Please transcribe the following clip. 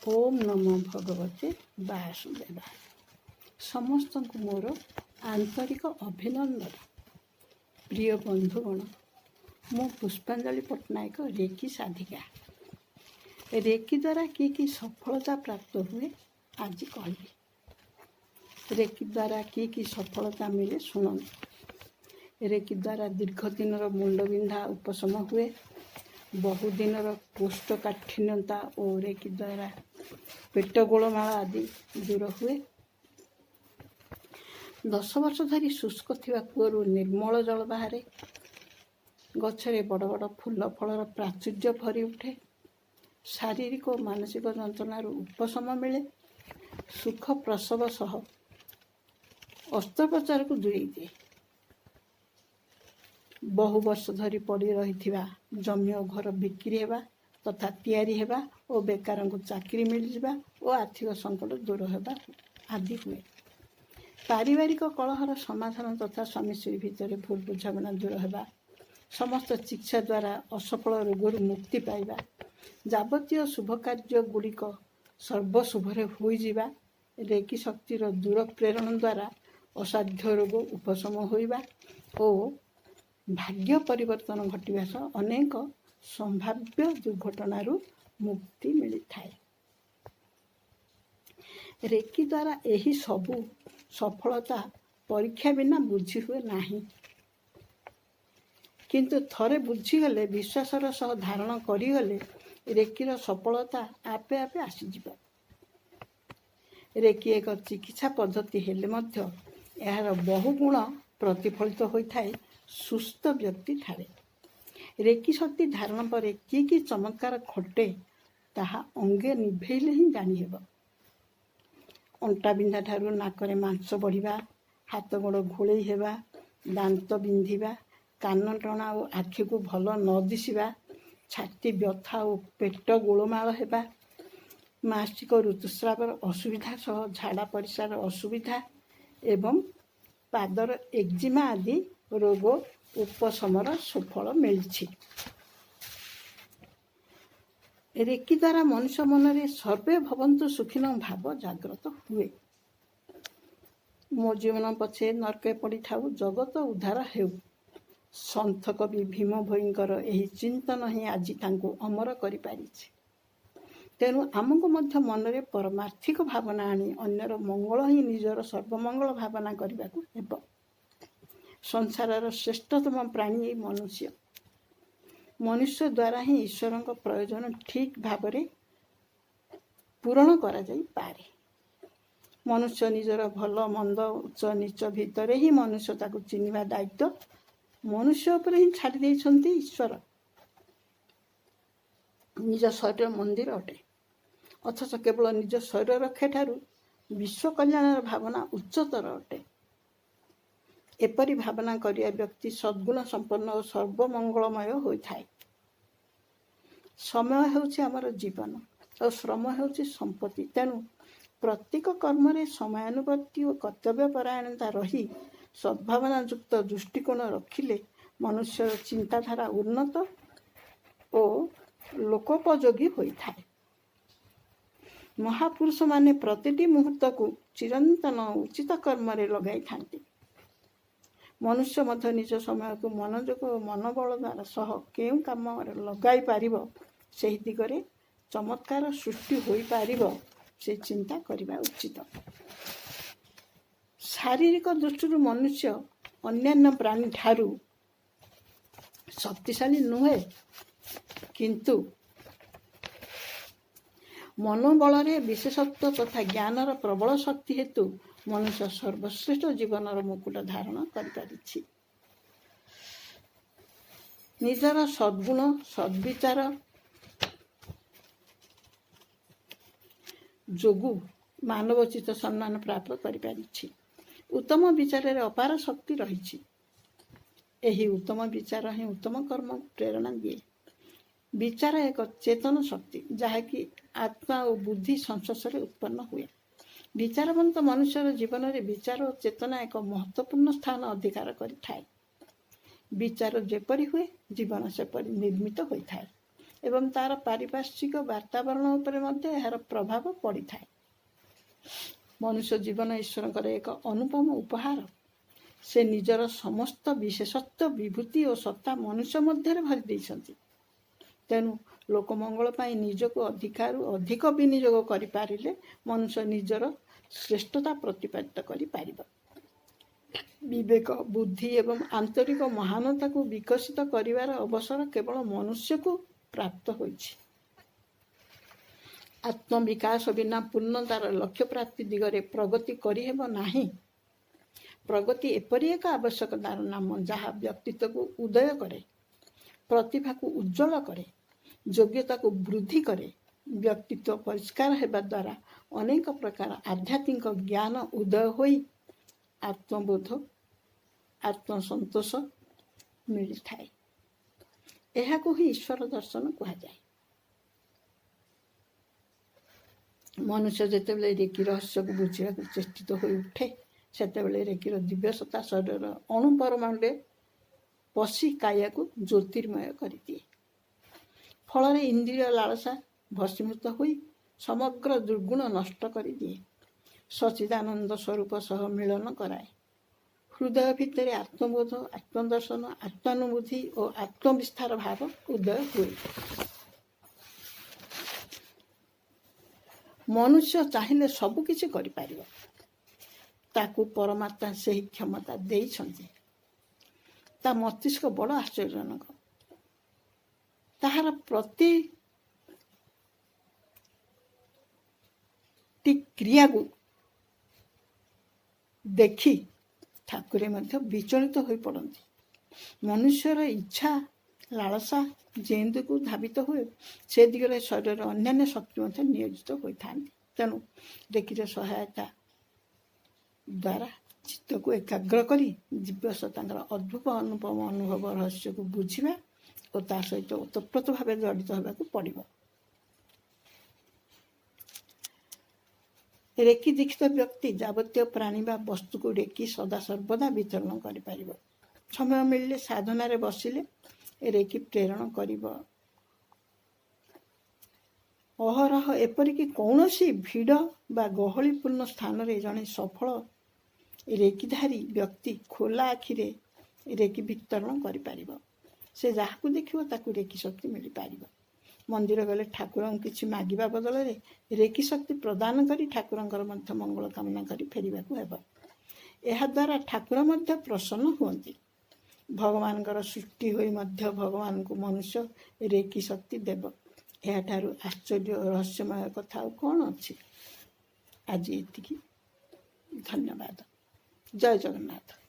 ଓମ୍ ନମୋ ଭଗବତେ ବାସୁଦେବାୟ। ସମସ୍ତଙ୍କୁ ମୋର ଆନ୍ତରିକ ଅଭିନନ୍ଦନ। ପ୍ରିୟ ବନ୍ଧୁଗଣ, ମୁଁ ପୁଷ୍ପାଞ୍ଜଳି ପଟ୍ଟନାୟକ, ରେକି ସାଧିକା। ରେକି ଦ୍ୱାରା କି କି ସଫଳତା ପ୍ରାପ୍ତ ହୁଏ, ଆଜି କହିବି। ରେକି ଦ୍ୱାରା କି କି ସଫଳତା ମିଳେ, ଶୁଣନ୍ତୁ। ରେକି ଦ୍ୱାରା ଦୀର୍ଘ ଦିନର ମୁଣ୍ଡବିନ୍ଧା ଉପଶମ ହୁଏ। ବହୁଦିନର କୋଷ୍ଠକାଠିନ୍ୟତା ଓ ରେକି ଦ୍ୱାରା ପେଟ ଗୋଳମାଳ ଆଦି ଦୂର ହୁଏ। 10 ବର୍ଷ ଧରି ଶୁଷ୍କ ଥିବା କୂଅରୁ ନିର୍ମଳ ଜଳ ବାହାରେ। ଗଛରେ ବଡ଼ ବଡ଼ ଫୁଲ ଫଳର ପ୍ରାଚୁର୍ଯ୍ୟ ଭରି ଉଠେ। ଶାରୀରିକ ଓ ମାନସିକ ଯନ୍ତ୍ରଣାରୁ ଉପଶମ ମିଳେ। ସୁଖ ପ୍ରସବ ସହ ଅସ୍ତ୍ରୋପଚାରକୁ ଦୂରେଇ ଦିଏ। ବହୁ ବର୍ଷ ଧରି ପଡ଼ି ରହିଥିବା ଜମି ଓ ଘର ବିକ୍ରି ହେବା ତଥା ତିଆରି ହେବା ଓ ବେକାରଙ୍କୁ ଚାକିରି ମିଳିଯିବା ଓ ଆର୍ଥିକ ସଙ୍କଟ ଦୂର ହେବା ଆଦି ହୁଏ। ପାରିବାରିକ କଳହର ସମାଧାନ ତଥା ସ୍ୱାମୀ ସ୍ତ୍ରୀ ଭିତରେ ଭୁଲ ବୁଝାମଣା ଦୂର ହେବା, ସମସ୍ତ ଚିକିତ୍ସା ଦ୍ୱାରା ଅସଫଳ ରୋଗରୁ ମୁକ୍ତି ପାଇବା, ଯାବତୀୟ ଶୁଭ କାର୍ଯ୍ୟ ଗୁଡ଼ିକ ସର୍ବଶୁଭରେ ହୋଇଯିବା, ରେକି ଶକ୍ତିର ଦୂର ପ୍ରେରଣ ଦ୍ୱାରା ଅସାଧ୍ୟ ରୋଗ ଉପଶମ ହୋଇବା ଓ ଭାଗ୍ୟ ପରିବର୍ତ୍ତନ ଘଟିବା ସହ ଅନେକ ସମ୍ଭାବ୍ୟ ଦୁର୍ଘଟଣାରୁ ମୁକ୍ତି ମିଳିଥାଏ। ରେକି ଦ୍ୱାରା ଏହି ସବୁ ସଫଳତା ପରୀକ୍ଷା ବିନା ବୁଝି ହୁଏ ନାହିଁ। କିନ୍ତୁ ଥରେ ବୁଝିଗଲେ, ବିଶ୍ୱାସର ସହ ଧାରଣ କରିଗଲେ ରେକିର ସଫଳତା ଆପେ ଆପେ ଆସିଯିବ। ରେକି ଏକ ଚିକିତ୍ସା ପଦ୍ଧତି ହେଲେ ମଧ୍ୟ ଏହାର ବହୁ ଗୁଣ ପ୍ରତିଫଳିତ ହୋଇଥାଏ ସୁସ୍ଥ ବ୍ୟକ୍ତିଠାରେ। ରେକି ଶକ୍ତି ଧାରଣ ପରେ କି କି ଚମତ୍କାର ଘଟେ, ତାହା ଅଙ୍ଗେ ନିଭେଇଲେ ହିଁ ଜାଣିହେବ। ଅଣ୍ଟା ବିନ୍ଧା ଠାରୁ ନାକରେ ମାଂସ ବଢ଼ିବା, ହାତ ଗୋଡ଼ ଘୋଳେଇ ହେବା, ଦାନ୍ତ ବିନ୍ଧିବା, କାନ ଟଣା ଓ ଆଖିକୁ ଭଲ ନ ଦିଶିବା, ଛାତି ବ୍ୟଥା ଓ ପେଟ ଗୋଳମାଳ ହେବା, ମାସିକ ଋତୁସ୍ରାବର ଅସୁବିଧା ସହ ଝାଡ଼ା ପରିସ୍ରାର ଅସୁବିଧା ଏବଂ ପାଦର ଏକ୍ଜିମା ଆଦି ରୋଗ ଉପଶମର ସୁଫଳ ମିଳିଛି। ରେକି ଦ୍ୱାରା ମନୁଷ୍ୟ ମନରେ ସର୍ବେ ଭବନ୍ତୁ ସୁଖିନ ଭାବ ଜାଗ୍ରତ ହୁଏ। ମୋ ଜୀବନ ପଛେ ନର୍କେ ପଡ଼ିଥାଉ, ଜଗତ ଉଦ୍ଧାର ହେଉ। ସନ୍ଥ କବି ଭୀମ ଭୋଇଙ୍କର ଏହି ଚିନ୍ତନ ହିଁ ଆଜି ତାଙ୍କୁ ଅମର କରିପାରିଛି। ତେଣୁ ଆମକୁ ମଧ୍ୟ ମନରେ ପରମାର୍ଥିକ ଭାବନା ଆଣି ଅନ୍ୟର ମଙ୍ଗଳ ହିଁ ନିଜର ସର୍ବମଙ୍ଗଳ ଭାବନା କରିବାକୁ ହେବ। ସଂସାରର ଶ୍ରେଷ୍ଠତମ ପ୍ରାଣୀ ଏଇ ମନୁଷ୍ୟ। ମନୁଷ୍ୟ ଦ୍ୱାରା ହିଁ ଈଶ୍ୱରଙ୍କ ପ୍ରୟୋଜନ ଠିକ୍ ଭାବରେ ପୂରଣ କରାଯାଇପାରେ। ମନୁଷ୍ୟ ନିଜର ଭଲ ମନ୍ଦ, ଉଚ୍ଚ ନୀଚ ଭିତରେ ହିଁ ମନୁଷ୍ୟ ତାକୁ ଚିହ୍ନିବା ଦାୟିତ୍ୱ ମନୁଷ୍ୟ ଉପରେ ହିଁ ଛାଡ଼ି ଦେଇଛନ୍ତି ଈଶ୍ୱର। ନିଜ ଶରୀର ମନ୍ଦିର ଅଟେ। ଅଥଚ କେବଳ ନିଜ ଶରୀର ରକ୍ଷା ଠାରୁ ବିଶ୍ୱ କଲ୍ୟାଣର ଭାବନା ଉଚ୍ଚତର ଅଟେ। ଏପରି ଭାବନା କରିବା ବ୍ୟକ୍ତି ସଦ୍ଗୁଣ ସମ୍ପନ୍ନ ଓ ସର୍ବମଙ୍ଗଳମୟ ହୋଇଥାଏ। ସମୟ ହେଉଛି ଆମର ଜୀବନ ଓ ଶ୍ରମ ହେଉଛି ସମ୍ପତ୍ତି। ତେଣୁ ପ୍ରତ୍ୟେକ କର୍ମରେ ସମୟାନୁବର୍ତ୍ତୀ ଓ କର୍ତ୍ତବ୍ୟ ପରାୟଣତା ରହି ସଦ୍ଭାବନାଯୁକ୍ତ ଦୃଷ୍ଟିକୋଣ ରଖିଲେ ମନୁଷ୍ୟର ଚିନ୍ତାଧାରା ଉନ୍ନତ ଓ ଲୋକୋପଯୋଗୀ ହୋଇଥାଏ। ମହାପୁରୁଷମାନେ ପ୍ରତିଟି ମୁହୂର୍ତ୍ତକୁ ଚିରନ୍ତନ ଉଚିତ କର୍ମରେ ଲଗାଇଥାନ୍ତି। ମନୁଷ୍ୟ ମଧ୍ୟ ନିଜ ସମୟକୁ ମନୋଯୋଗ ଓ ମନୋବଳ ଦ୍ୱାରା ସହ କେଉଁ କାମରେ ଲଗାଇ ପାରିବ, ସେହି ଦିଗରେ ଚମତ୍କାର ସୃଷ୍ଟି ହୋଇପାରିବ, ସେ ଚିନ୍ତା କରିବା ଉଚିତ। ଶାରୀରିକ ଦୃଷ୍ଟିରୁ ମନୁଷ୍ୟ ଅନ୍ୟାନ୍ୟ ପ୍ରାଣୀ ଠାରୁ ଶକ୍ତିଶାଳୀ ନୁହେଁ, କିନ୍ତୁ ମନୋବଳରେ ବିଶେଷତ୍ୱ ତଥା ଜ୍ଞାନର ପ୍ରବଳ ଶକ୍ତି ହେତୁ ମନୁଷ୍ୟ ସର୍ବଶ୍ରେଷ୍ଠ ଜୀବନର ମୁକୁଟ ଧାରଣ କରିପାରିଛି। ନିଜର ସଦ୍ଗୁଣ, ସଦ୍ବିଚାର ଯୋଗୁଁ ମାନବୋଚିତ ସମ୍ମାନ ପ୍ରାପ୍ତ କରିପାରିଛି। ଉତ୍ତମ ବିଚାରରେ ଅପାର ଶକ୍ତି ରହିଛି। ଏହି ଉତ୍ତମ ବିଚାର ହିଁ ଉତ୍ତମ କର୍ମକୁ ପ୍ରେରଣା ଦିଏ। ବିଚାର ଏକ ଚେତନ ଶକ୍ତି, ଯାହାକି ଆତ୍ମା ଓ ବୁଦ୍ଧି ସଂସ୍ପର୍ଶରେ ଉତ୍ପନ୍ନ ହୁଏ। ବିଚାରବନ୍ତ ମନୁଷ୍ୟର ଜୀବନରେ ବିଚାର ଓ ଚେତନା ଏକ ମହତ୍ତ୍ୱପୂର୍ଣ୍ଣ ସ୍ଥାନ ଅଧିକାର କରିଥାଏ। ବିଚାର ଯେପରି ହୁଏ, ଜୀବନ ସେପରି ନିର୍ମିତ ହୋଇଥାଏ। ଏବଂ ତା'ର ପାରିପାର୍ଶ୍ୱିକ ବାତାବରଣ ଉପରେ ମଧ୍ୟ ଏହାର ପ୍ରଭାବ ପଡ଼ିଥାଏ। ମନୁଷ୍ୟ ଜୀବନ ଈଶ୍ୱରଙ୍କର ଏକ ଅନୁପମ ଉପହାର। ସେ ନିଜର ସମସ୍ତ ବିଶେଷତ୍ୱ, ବିଭୂତି ଓ ସତ୍ତା ମନୁଷ୍ୟ ମଧ୍ୟରେ ଭରି ଦେଇଛନ୍ତି। ତେଣୁ ଲୋକମଙ୍ଗଳ ପାଇଁ ନିଜକୁ ଅଧିକରୁ ଅଧିକ ବିନିଯୋଗ କରିପାରିଲେ ମନୁଷ୍ୟ ନିଜର ଶ୍ରେଷ୍ଠତା ପ୍ରତିପାଦିତ କରିପାରିବ। ବିବେକ, ବୁଦ୍ଧି ଏବଂ ଆନ୍ତରିକ ମହାନତାକୁ ବିକଶିତ କରିବାର ଅବସର କେବଳ ମନୁଷ୍ୟକୁ ପ୍ରାପ୍ତ ହୋଇଛି। ଆତ୍ମବିକାଶ ବିନା ପୂର୍ଣ୍ଣତାର ଲକ୍ଷ୍ୟପ୍ରାପ୍ତି ଦିଗରେ ପ୍ରଗତି କରିହେବ ନାହିଁ। ପ୍ରଗତି ଏପରି ଏକ ଆବଶ୍ୟକତାର ନାମ, ଯାହା ବ୍ୟକ୍ତିତ୍ୱକୁ ଉଦୟ କରେ, ପ୍ରତିଭାକୁ ଉଜ୍ଜ୍ୱଳ କରେ, ଯୋଗ୍ୟତାକୁ ବୃଦ୍ଧି କରେ। ବ୍ୟକ୍ତିତ୍ୱ ପରିଷ୍କାର ହେବା ଦ୍ୱାରା ଅନେକ ପ୍ରକାର ଆଧ୍ୟାତ୍ମିକ ଜ୍ଞାନ ଉଦୟ ହୋଇ ଆତ୍ମବୋଧ, ଆତ୍ମସନ୍ତୋଷ ମିଳିଥାଏ। ଏହାକୁ ହିଁ ଈଶ୍ୱର ଦର୍ଶନ କୁହାଯାଏ। ମନୁଷ୍ୟ ଯେତେବେଳେ ରେକି ରହସ୍ୟକୁ ବୁଝିବାକୁ ଚେଷ୍ଟିତ ହୋଇ ଉଠେ, ସେତେବେଳେ ରେକିର ଦିବ୍ୟ ସତ୍ତା ଶରୀରର ଅଣୁ ପରମାଣୁରେ ପଶି କାୟାକୁ ଜ୍ୟୋତିର୍ମୟ କରିଦିଏ। ଫଳରେ ଇନ୍ଦ୍ରିୟ ଲାଳସା ଭସ୍ମୀଭୂତ ହୋଇ ସମଗ୍ର ଦୁର୍ଗୁଣ ନଷ୍ଟ କରିଦିଏ। ସଚ୍ଚିଦାନନ୍ଦ ସ୍ୱରୂପ ସହ ମିଳନ କରାଏ। ହୃଦୟ ଭିତରେ ଆତ୍ମବୋଧ, ଆତ୍ମଦର୍ଶନ, ଆତ୍ମାନୁଭୂତି ଓ ଆତ୍ମବିସ୍ତାର ଭାବ ଉଦୟ ହୁଏ। ମନୁଷ୍ୟ ଚାହିଁଲେ ସବୁ କିଛି କରିପାରିବ। ତାକୁ ପରମାତ୍ମା ସେହି କ୍ଷମତା ଦେଇଛନ୍ତି। ତା ମସ୍ତିଷ୍କ ବଡ଼ ଆଶ୍ଚର୍ଯ୍ୟଜନକ। ତାହାର ପ୍ରତିଟି କ୍ରିୟାକୁ ଦେଖି ଠାକୁରେ ମଧ୍ୟ ବିଚଳିତ ହୋଇପଡ଼ନ୍ତି। ମନୁଷ୍ୟର ଇଚ୍ଛା, ଲାଳସା ଯେଉଁ ଦିଗକୁ ଧାବିତ ହୁଏ, ସେ ଦିଗରେ ଶରୀରର ଅନ୍ୟାନ୍ୟ ଶକ୍ତି ମଧ୍ୟ ନିୟୋଜିତ ହୋଇଥାନ୍ତି। ତେଣୁ ରେକିର ସହାୟତା ଦ୍ୱାରା ଚିତ୍ତକୁ ଏକାଗ୍ର କରି ଦିବ୍ୟ ସତ୍ତାଙ୍କର ଅଦ୍ଭୁତ ଅନୁପମ ଅନୁଭବ ରହସ୍ୟକୁ ବୁଝିବା ଓ ତା ସହିତ ଓତପ୍ରୋତ ଭାବେ ଜଡ଼ିତ ହେବାକୁ ପଡ଼ିବ। ରେକି ଦୀକ୍ଷିତ ବ୍ୟକ୍ତି ଯାବତୀୟ ପ୍ରାଣୀ ବା ବସ୍ତୁକୁ ରେକି ସଦାସର୍ବଦା ବିତରଣ କରିପାରିବ। ସମୟ ମିଳିଲେ, ସାଧନାରେ ବସିଲେ ରେକି ପ୍ରେରଣ କରିବ ଅହରହ। ଏପରିକି କୌଣସି ଭିଡ଼ ବା ଗହଳିପୂର୍ଣ୍ଣ ସ୍ଥାନରେ ଜଣେ ସଫଳ ରେକିଧାରୀ ବ୍ୟକ୍ତି ଖୋଲା ଆଖିରେ ରେକି ବିତରଣ କରିପାରିବ। ସେ ଯାହାକୁ ଦେଖିବ, ତାକୁ ରେକି ଶକ୍ତି ମିଳିପାରିବ। ମନ୍ଦିର ଗଲେ ଠାକୁରଙ୍କୁ କିଛି ମାଗିବା ବଦଳରେ ରେକି ଶକ୍ତି ପ୍ରଦାନ କରି ଠାକୁରଙ୍କର ମଧ୍ୟ ମଙ୍ଗଳ କାମନା କରି ଫେରିବାକୁ ହେବ। ଏହାଦ୍ୱାରା ଠାକୁର ମଧ୍ୟ ପ୍ରସନ୍ନ ହୁଅନ୍ତି। ଭଗବାନଙ୍କର ସୃଷ୍ଟି ହୋଇ ମଧ୍ୟ ଭଗବାନଙ୍କୁ ମନୁଷ୍ୟ ରେକି ଶକ୍ତି ଦେବ, ଏହାଠାରୁ ଆଶ୍ଚର୍ଯ୍ୟ ଓ ରହସ୍ୟମୟ କଥା ଆଉ କ'ଣ ଅଛି? ଆଜି ଏତିକି। ଧନ୍ୟବାଦ। ଜୟ ଜଗନ୍ନାଥ।